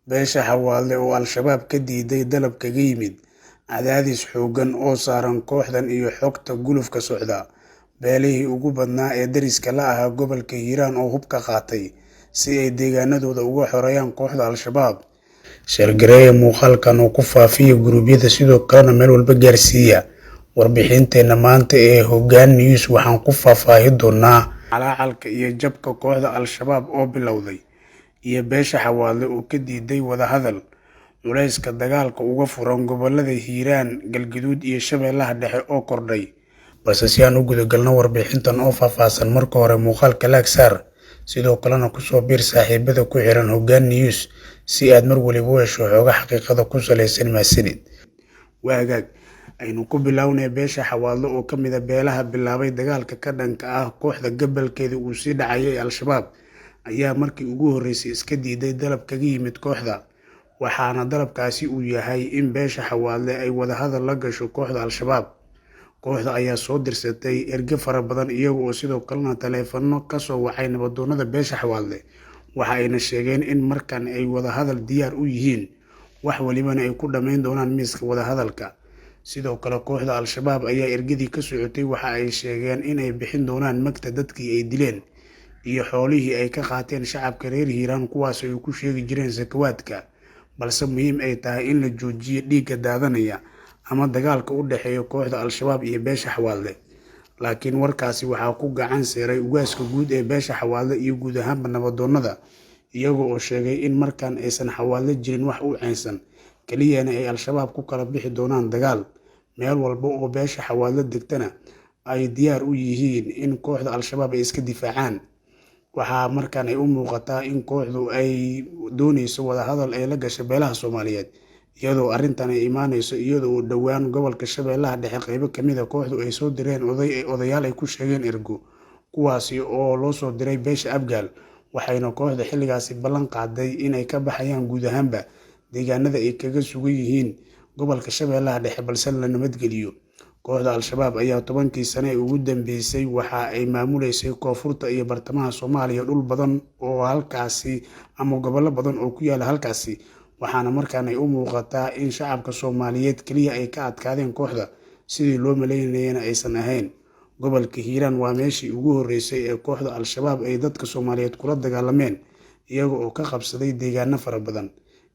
Beesha Xawaadle oo Al-shabaab ka diiday dalab kaga yimid cadaadis xooggan oo saaran kooxdan iyo xogta gulufka socda. Beelihii ugu badnaa ee deriska la ahaa gobolka Hiiraan oo hubka qaatay si ay deegaanadooda uga xoreeyaan kooxda Al-shabaab. Share gareeya muuqaalkan oo ku faafiya guruubyada, sidoo kalena meel walba gaarsiiya. Warbixinteena maanta ee Hoggaan News waxaan ku faahfaahi doonaa calaacalka iyo jabka kooxda Al-shabaab oo bilowday iyo beesha Xawaadle oo ka diiday wadahadal. Culayska dagaalka uga furan gobolada Hiiraan, Galgaduud iyo Shabeellaha Dhexe oo kordhay. Balse si aan u guda galno warbixintan oo faahfaahsan, marka hore muuqaalka like saar, sidoo kalena kusoo biir saaxiibada ku xiran Hoggaan News si aad mar waliba u hesho xogo xaqiiqada ku saleysan. Mahadsanid. Waa hagaag, aynu ku bilownay beesha Xawaadle oo ka mid ah beelaha bilaabay dagaalka ka dhanka ah kooxda gobolkeeda uu sii dhacayay Al-shabaab ayaa markii ugu horeysay iska diiday dalab kaga yimid kooxda, waxaana dalabkaasi uu yahay in beesha Xawaadle ay wadahadal la gasho kooxda Al-shabaab. Kooxda ayaa soo dirsatay erge fara badan, iyaga oo sidoo kalena taleefano ka soo wacay nabadoonnada beesha Xawaadle, waxa ayna sheegeen in markan ay wadahadal diyaar u yihiin, wax walibana ay ku dhammayn doonaan miiska wadahadalka. Sidoo kale kooxda Al-shabaab ayaa ergadii ka socotay waxa ay sheegeen in ay bixin doonaan magta dadkii ay dileen iyo xoolihii ay ka qaateen shacabka reer Hiiraan, kuwaas ay ku sheegi jireen sakawaadka, balse muhiim ay tahay in la joojiyo dhiigga daadanaya ama dagaalka u dhexeeya kooxda Al-shabaab iyo beesha Xawaadle. Laakiin warkaasi waxaa ku gacan seeray ugaaska guud ee beesha Xawaadle iyo guud ahaanba nabadoonnada, iyaga oo sheegay in markan aysan Xawaadle jirin wax u ceynsan, keliyana ay Al-shabaab ku kala bixi doonaan dagaal. Meel walba oo beesha Xawaadle degtana ay diyaar u yihiin in kooxda Al-shabaab ay iska difaacaan. Waxaa markan ay u muuqataa in kooxdu ay dooneyso wadahadal ay la gasho beelaha Soomaaliyeed, iyadoo arrintan ay imaaneyso iyadoo dhowaan gobolka Shabeellaha Dhexe qaybo ka mid ah kooxdu ay soo direen odayaal ay ku sheegeen ergo, kuwaasi oo loo soo diray beesha Abgaal, waxayna kooxda xilligaasi ballan qaaday inay ka baxayaan guud ahaanba deegaanada ay kaga sugan yihiin gobolka Shabeellaha Dhexe, balse la nabadgeliyo. Kooxda Al-shabaab ayaa 10kii sano ee ugu dambeysay waxa ay maamuleysay koonfurta iyo bartamaha Soomaaliya, dhul badan oo halkaasi ama gobollo badan oo ku yaala halkaasi, waxaana markaan ay u muuqataa in shacabka Soomaaliyeed kaliya ay ka adkaadeen kooxda, sidii loo maleynayana aysan ahayn. Gobolka Hiiraan waa meeshii ugu horeysay ee kooxda Al-shabaab ay dadka Soomaaliyeed kula dagaalameen, iyaga oo ka qabsaday deegaano fara badan.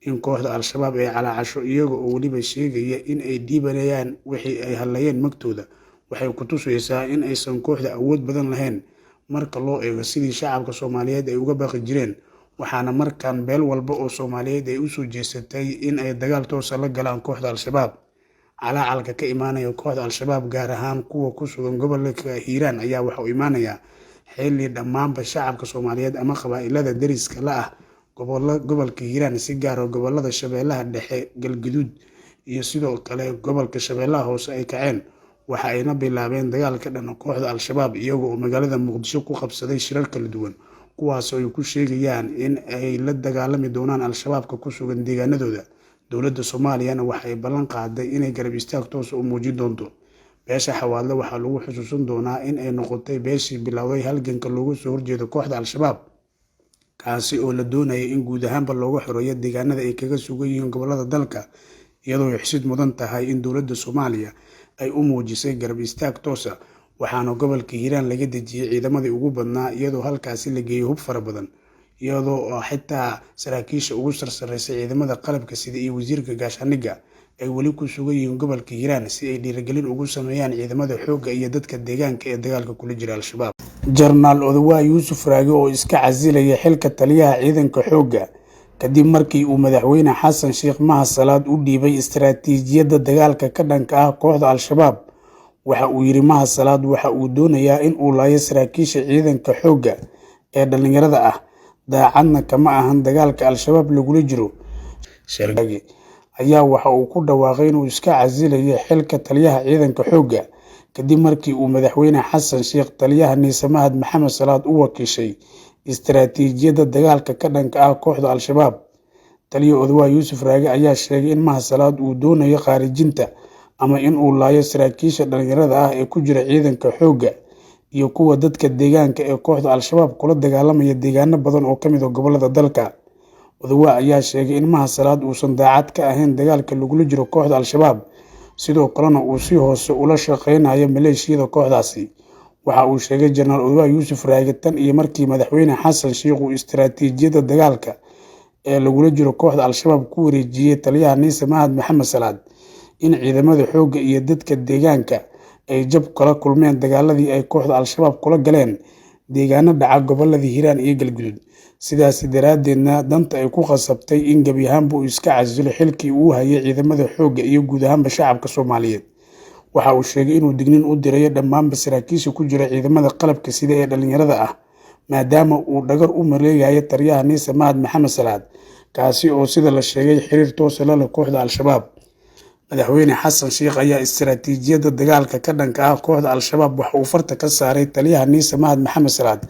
In kooxda Al-shabaab ay calaacasho iyaga oo weliba sheegaya in ay dhiibanayaan wixii ay hadlayeen magtooda, waxay ku tusaysaa in aysan kooxda awood badan lahayn marka loo eego sidii shacabka Soomaaliyeed ay uga baqi jireen, waxaana markan beel walba oo Soomaaliyeed ay usoo jeesatay in ay dagaal toosa la galaan kooxda Al-shabaab. Calaacalka ka imaanaya kooxda Al-shabaab, gaar ahaan kuwa ku sugan gobolka Hiiraan, ayaa waxa uu imaanayaa xilli dhammaanba shacabka Soomaaliyeed ama qabaa'ilada deriska la ah gobolka Hiiraan, si gaar ah gobolada Shabeellaha Dhexe, Galgaduud iyo sidoo kale gobolka Shabeellaha Hoose ay kaceen, waxa ayna bilaabeen dagaal ka dhan kooxda Al-shabaab, iyaga oo magaalada Muqdisho ku qabsaday shirar kala duwan, kuwaas oo ay ku sheegayaan in ay la dagaalami doonaan Al-shabaabka ku sugan deegaanadooda. Dowladda Soomaaliyana waxa ay ballan qaaday inay garab istaag toos u muujin doonto. Beesha Xawaadle waxaa lagu xusuusan doonaa in ay noqotay beeshii bilowday halganka looga soo horjeedo kooxda Al-shabaab, kaasi oo la doonayay in guud ahaanba looga xoreeyo deegaanada ay kaga sugan yihiin gobolada dalka, iyadoo ay xusid mudan tahay in dowladda Soomaaliya ay u muujisay garab istaag toos ah, waxaana gobolka Hiiraan laga dejiyay ciidamadii ugu badnaa, iyadoo halkaasi la geeyay hub fara badan, iyadoo xitaa saraakiisha ugu sarsareysay ciidamada qalabka sida iyo wasiirka gaashaandhigga ay weli ku sugan yihiin gobolka Hiiraan si ay dhiirigelin ugu sameeyaan ciidamada xoogga iyo dadka deegaanka ee dagaalka kula jira Al-shabaab. Jenaraal Odawaa Yuusuf Raage oo iska casilaya xilka taliyaha ciidanka xoogga kadib markii uu madaxweyne Xasan Sheekh Mahad Salaad u dhiibay istaraatiijiyadda dagaalka ka dhanka ah kooxda Al-shabaab, waxa uu yiri Mahad Salaad waxa uu doonayaa in uu laayo saraakiisha ciidanka xoogga ee dhalinyarada ah, daacadna kama ahan dagaalka Al-shabaab lagula jiro. Raage ayaa waxa uu ku dhawaaqay inuu iska casilayo xilka taliyaha ciidanka xoogga kadib markii uu madaxweyne Xasan Sheekh taliyaha Niise Mahad Maxamed Salaad u wakiishay istaraatiijiyadda dagaalka ka dhanka ah kooxda Al-shabaab. Taliya Odawaa Yuusuf Raage ayaa sheegay in Mahad Salaad uu doonayo khaarijinta ama in uu laayo saraakiisha dhalinyarada ah ee ku jira ciidanka xoogga iyo kuwa dadka deegaanka ee kooxda Al-shabaab kula dagaalamaya deegaano badan oo ka mid ah gobolada dalka. Odawaa ayaa sheegay in Mahad Salaad uusan daacad ka ahayn dagaalka lagula jiro kooxda Al-Shabaab, sidoo kalena uu si hoose ula shaqeynayo maleeshiyada kooxdaasi. Waxa uu sheegay Jenaraal Odawaa Yuusuf Raage tan iyo markii Madaxweyne Xasan Sheikh uu istiraatiijiyadda dagaalka ee lagula jiro kooxda Al-Shabaab ku wareejiyay taliyaha NISA Mahad Maxamed Salaad in ciidamada xoogga iyo dadka deegaanka ay jab kala kulmeen dagaaladii ay kooxda Al-Shabaab kula galeen deegaano dhaca gobolada Hiiraan iyo Galguduud. Sidaas daraaddeedna danta ay ku khasabtay in gebi ahaanba uu iska casilo xilkii uu hayay ciidamada xoogga iyo guud ahaanba shacabka Soomaaliyeed. Waxa uu sheegay inuu digniin u dirayo dhammaanba saraakiisha ku jira ciidamada qalabka sida ee dhalinyarada ah, maadaama uu dhagar u maleegayo taliyaha NISA Mahad Maxamed Salaad, kaasi oo sida la sheegay xiriir toos ah la leh kooxda Al-Shabaab. Madaxweyne Xasan Sheikh ayaa istiraatiijiyadda dagaalka ka dhanka ah kooxda Al-Shabaab waxa uu farta ka saaray taliyaha NISA Mahad Maxamed Salaad,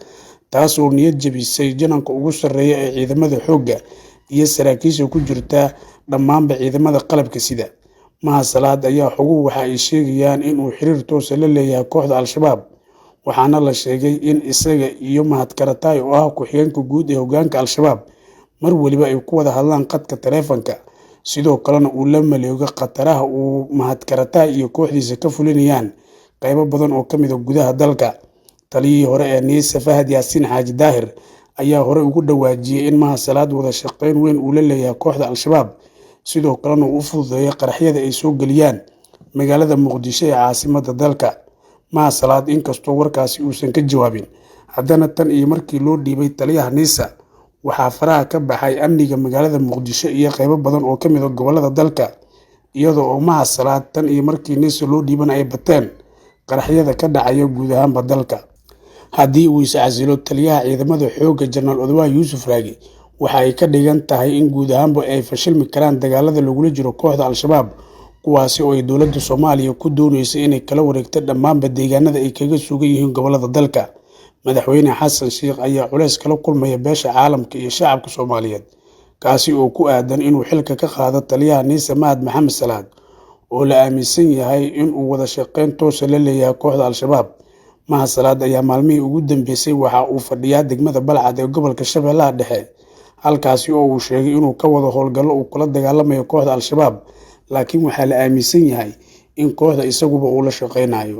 taas oo niyad jebisay jananka ugu sarreeya ee ciidamada xoogga iyo saraakiisha ku jirta dhammaanba ciidamada qalabka sida. Mahad Salaad ayaa xoguhu waxa ay sheegayaan in uu xiriir toos ah la leeyahay kooxda Al-Shabaab, waxaana la sheegay in isaga iyo Mahad Karataay oo ah ku-xigeenka guud ee hoggaanka Al-Shabaab mar waliba ay ku wada hadlaan khadka taleefanka, sidoo kalena uu la maleego khataraha uu Mahad Karataay iyo kooxdiisa ka fulinayaan qaybo badan oo ka mid ah gudaha dalka. Taliyihii hore ee NISA Fahad Yaasiin Xaaji Daahir ayaa horey ugu dhawaajiyay in Mahad Salaad wada shaqeyn weyn uu la leeyahay kooxda Al-Shabaab, sidoo kalena uu u fududeeyo qaraxyada ay soo geliyaan magaalada Muqdisho ee caasimadda dalka. Mahad Salaad inkastoo warkaasi uusan ka jawaabin, haddana tan iyo markii loo dhiibay taliyaha NISA waxaa faraha ka baxay amniga magaalada Muqdisho iyo qaybo badan oo ka mid ah gobolada dalka, iyada oo Mahad Salaad tan iyo markii NISA loo dhiiban ay bateen qaraxyada ka dhacaya guud ahaanba dalka. Haddii uu is casilo taliyaha ciidamada xoogga Jenaraal Odawaa Yuusuf Raage, waxa ay ka dhigan tahay in guud ahaanba ay fashilmi karaan dagaalada lagula jiro kooxda Al-Shabaab, kuwaasi oo ay dowladda Soomaaliya ku dooneyso inay kala wareegto dhammaanba deegaanada ay kaga sugan yihiin gobolada dalka. Madaxweyne Xasan Sheikh ayaa culays kala kulmaya beesha caalamka iyo shacabka Soomaaliyeed, kaasi oo ku aadan inuu xilka ka qaado taliyaha NISA Mahad Maxamed Salaad oo la aaminsan yahay in uu wada shaqeyn toos ah la leeyahay kooxda Al-Shabaab. Mahad Salaad ayaa maalmihii ugu dambeysay waxa uu fadhiyaa degmada Balcad ee gobolka Shabeellaha Dhexe, halkaasi oo uu sheegay inuu ka wado howlgallo uu kula dagaalamayo kooxda Al-Shabaab, laakiin waxaa la aaminsan yahay in kooxda isaguba uu la shaqeynayo.